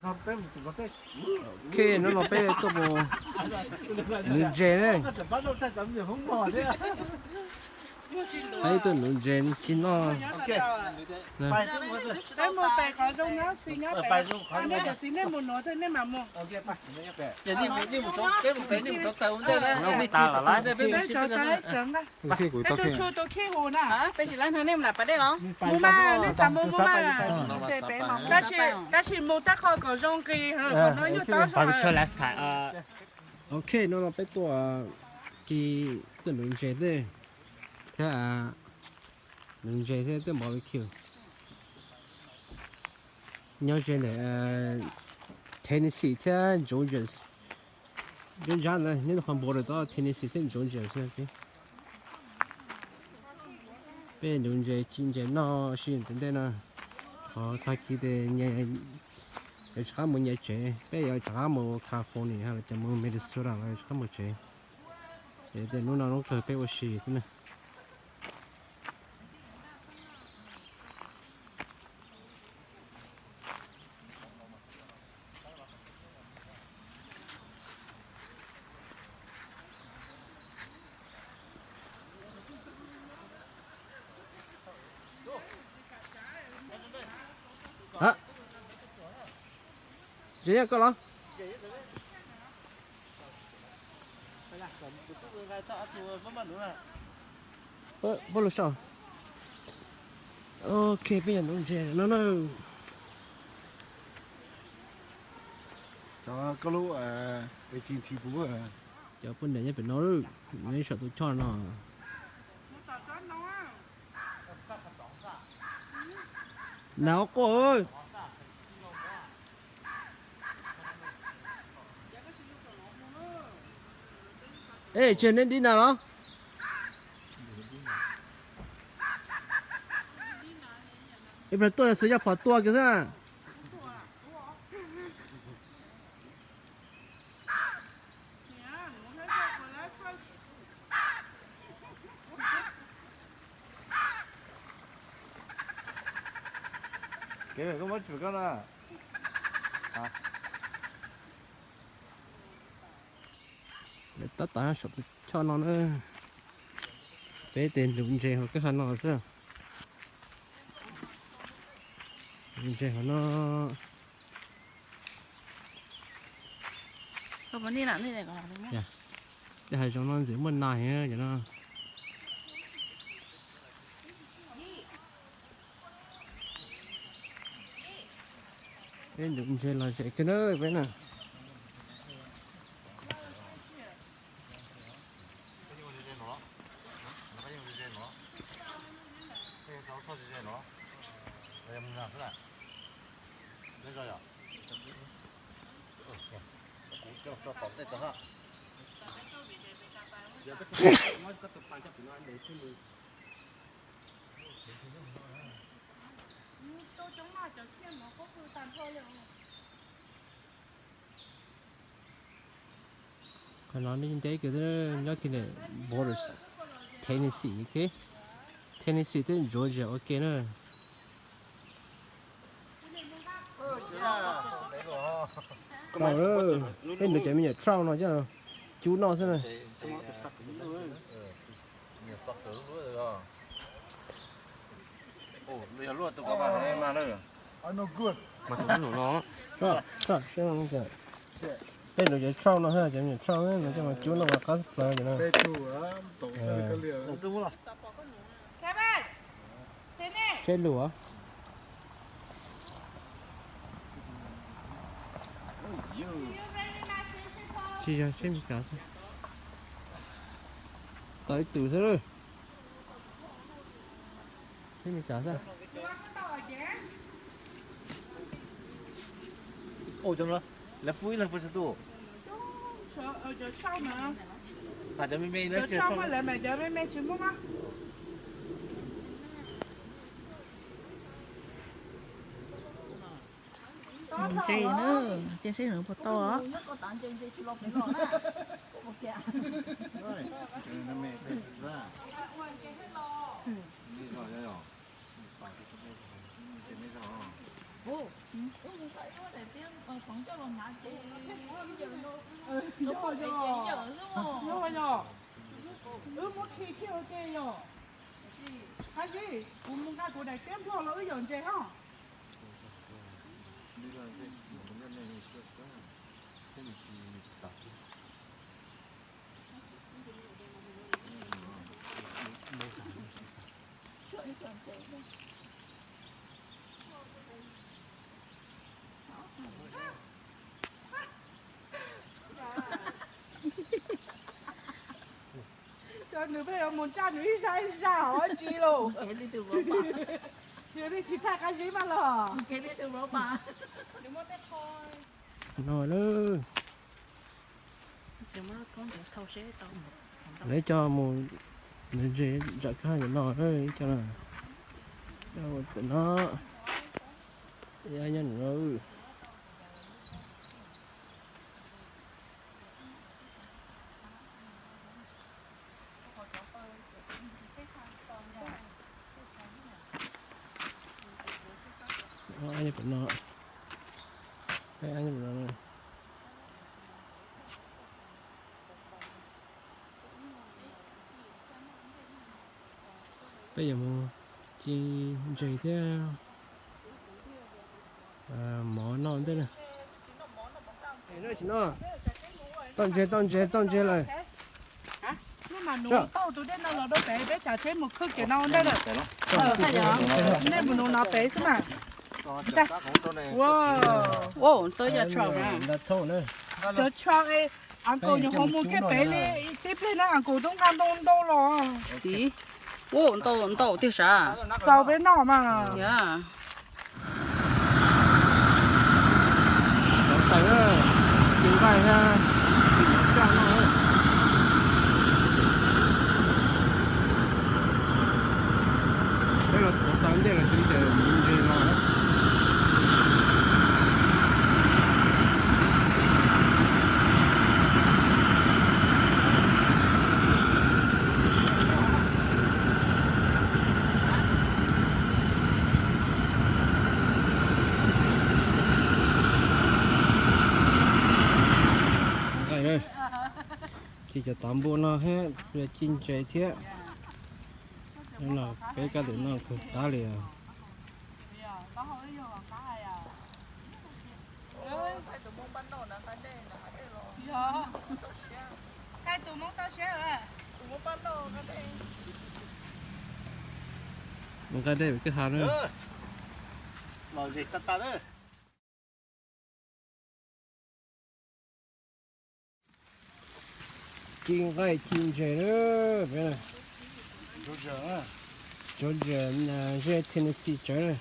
Ok, hnub no peb tuaj mus nuv ntses ne. Peb tuaj nuv ntses tsis noj. Tab sis mus tab qho kom zoo nqi, qhov no nyuaj tau. Ok, hnub no peb tuaj, tuaj nuv ntses thiab, nuv ntses thiab tuaj barbecue. Nyob ze ntawm Tennessee thiab Georgia. Nyob nrab ntawd nyob qhov border tod Tennessee thiab Georgia xwb. Peb nuv ntses ci ntses noj si ntawm ntej no. Qhov tag kis tes yuav rov qab mus nyias tsev, peb yuav rov qab mus California los cov mus Minnesota los yuav rov qab mus tsev. Ces hnub no zoo kawg peb ua si xwb na. Tsis yog koj los? Puab lug sau. Ok, peb yog nuv ntses no na. Cov koj lub, cov poj niam nyob pem no, nyob saum tus choj no. Nav quaj. Ej, tsis yog neb ntiv nas los? Ib pliag tuaj xwb yog phom tua kiag xwb. Kev koj muab tsis koj na. Lawv tab tom saum tus choj no na. Peb tes nuv ntses hauv kwj ha no xwb. Nuv ntses hauv no. Tej hav zoov no ntxim muaj nas heev cov no. Peb nuv ntses lom zem kawg na peb na. Qhov no nej ntev kawg, nyob kiag ntawm border Tennessee, ok. Tennessee thiab Georgia ua ke na. Tau, peb nuv cov me nyuam trout no coj cub noj xwb na. Peb nuv cov trout no, cov me nyuam trout no coj mus cub noj mas qab plawv cov no. Tsheb lus. Tsis yog tsheb Meskas xwb. Tau ib tug xwb. Tsheb Meskas xwb. Lawv pub ib leeg pub tsawg tus? Cov me me, cov me me tsis muaj. Ntses na, cia seb nws puas tau os. Yog, yog, yog, wb muab khi kiag ua ke yog. Qab zib, kuv mus nqa kuv daim tiab nplog los wb yawm ntses hos. Cov nws pheej yuav mus ntsaj nws ib zaj ib zaj hov tsi lauj. Yog nej tsis thaij qab zib mas los. No lawm. Lawv coj mus ntse ntse tsam kawg no, ib co no. Coj mus pem no. Nyob no. Peb, peb no. Peb yuav mus ci ntses thiab mov noj ntej na. Tau ntses, tau ntses, tau ntses lawm. Tau tus dej no los rau pem, peb tsav tsheb mus khwb kiag no ntej lawm. Nej mus nuv no pem xwb mas. Cov trout, a nkaus nyuam qhuav mus kiag pem li tib pliag na, a nkaus tub nqa ntau ntau los. Xis, ntau ntau tiag sav. Txaus peb noj mas. Txaus taws, ci nqaij thiab ci mov xyaj noj. Peb los txaus taws ntej los tsis ntes mus ntses no. Ci cov tav npua no thiab, ci ntses thiab. Peb kab tus no kawg qab li os. Nqa dej kawg ha na. Ci nqaij ci ntses na. Georgia, ze Tennessee tsawv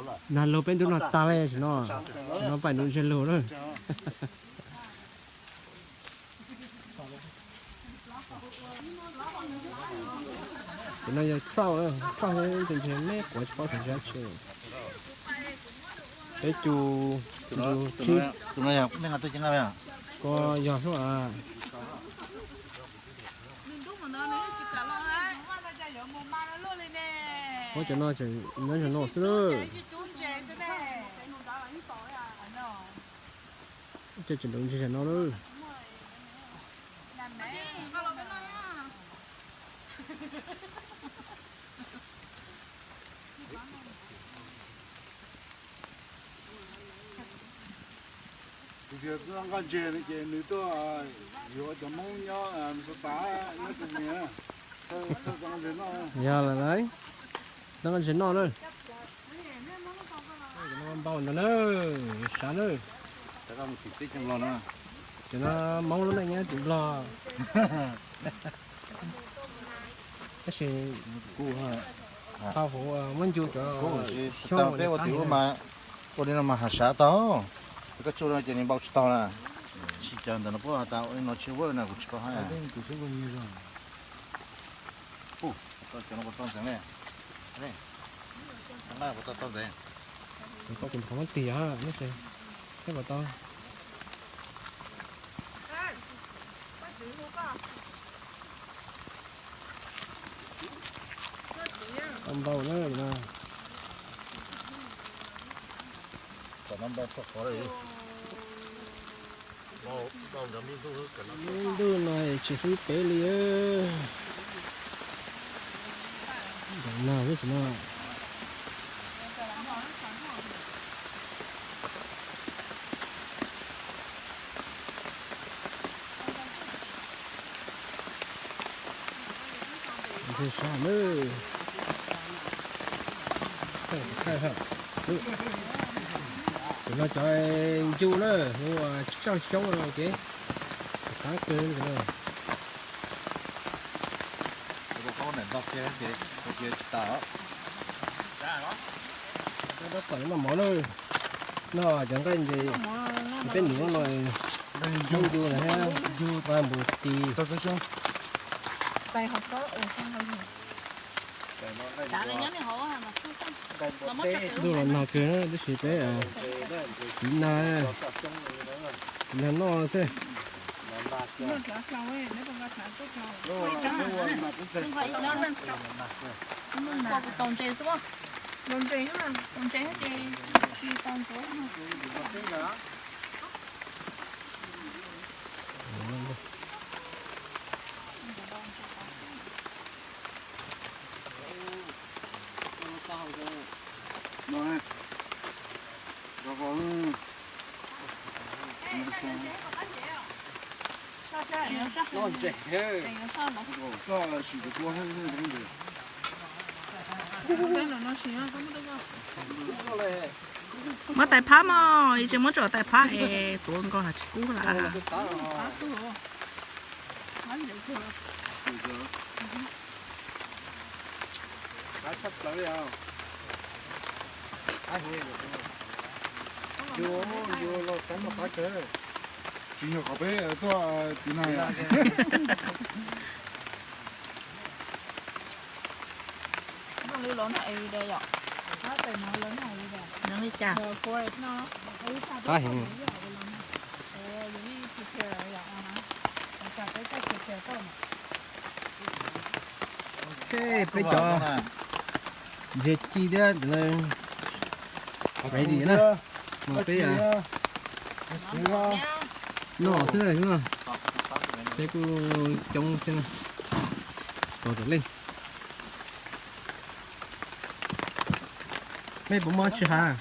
na. Nag lug peb ntuj no tag li no, no pais nuv ntseg lug na. Cov no yog trout, trout ntses me quav tsis paub xyov dab tsi. Peb cu, cu tsib. Ko yog hlub a. Ua cov no tseem nyob zog no xwb lawm. Cov tseem nrau ntseg zog no lawm. Tias nqa ntses no ces nws tuaj yuav cov Hmoob nyob Minnesota nyob tus niag. Yog lawm, nqa ntses noj na. Npau ntawd na, sav na. Ces no Hmoob lub neej nyob tim Nplog. Tab sis kuv qhov hauv muab ncu cov xyoob peb ua tim ub mas ua li no mas hav sav tau. Koj tsuj no ces nws npau tsis tau na. Tsis, cov ntawm no puab has tas ua li no tsis ua na, kuv tsis paub hais. Cov no puas tau ntxeev ne? Nqa puas tau tau ntxeev? Kuv tau kuv qhov muab tig no, seb puas tau. Tau npau na no. Ntuj no tsis hlub peb li. Ntawm no xwb no. Nthe sab na. Cov no cov ncu na, hu ua tsaj xyoob no ces qab kawg li. Tab tom noj mov na, noj cov nqaij ntses peb nuv no, ncu no thiab nqaij npua tis. Ntuj los nag kawg na, tab sis peb tiv nag, tiv nag noj xwb. Muab tais phab mog, tsis muab tso tais phab es tuav nkaus tsis kub lawm. Tsis yog qhov peb tuaj tiv nag. Qab heev. Peb cov ntses ci thiab ready na. Mas peb noj xwb na, peb kuj coob thiab na, kaum tawm leej. Mej puas muaj tsis hav?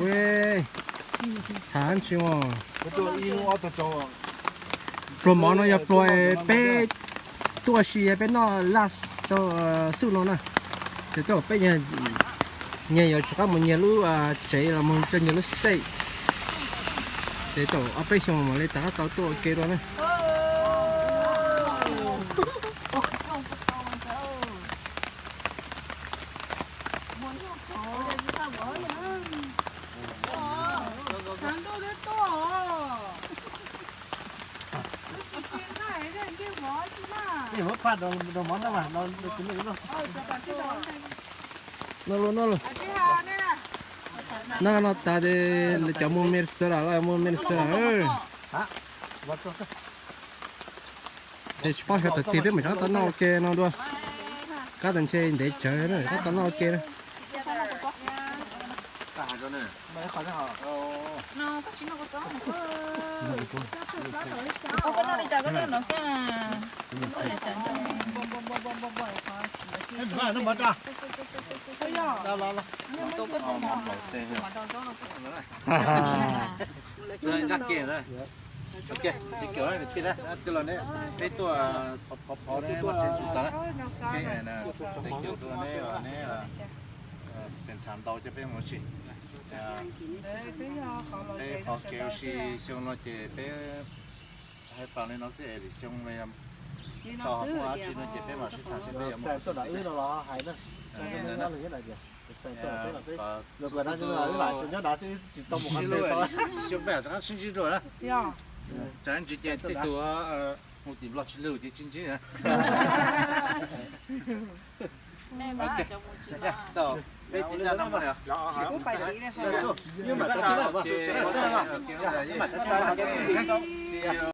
Ua, hav tsis muaj. Pluas mov no yog pluas peb tuaj si peb noj last rau xub no na. Ces tej zaum peb nyias yuav rov qab mus nyias lub tsev los mus rau nyias lub state. Ces tej zaum ob peb xyoo mam li rov qab tau tuaj ua ke dua na. Noj los noj los. Noj no tas ces lawv cov mus Minnesota los mus Minnesota. Ces tsis paub xyov thaum twg peb mam rov qab tau noj ua ke no dua. Kab tas ntshe ntev tsawv na, rov qab tau noj ua ke na. Ntshai kiag, ok, tij laug ne, peb tuaj phov phov ne, muaj tsev tsum tas, peb tes kiaus tuaj ne, ne spend time ntau coj peb mus si. Peb qhov kev ua si xyoo no ces peb hais fam li no xwb es lwm xyoo li tso ho muaj dab tsi no ces peb mam sib tham seb peb yuav mus tuaj ntxiv. Sib lub, xyoo peb rov qab sib ntsib dua na. Tsam ntsis ces tej tus mus tim Nplog tsis lug ces tsis ntsib na. Peb txiv caj no mas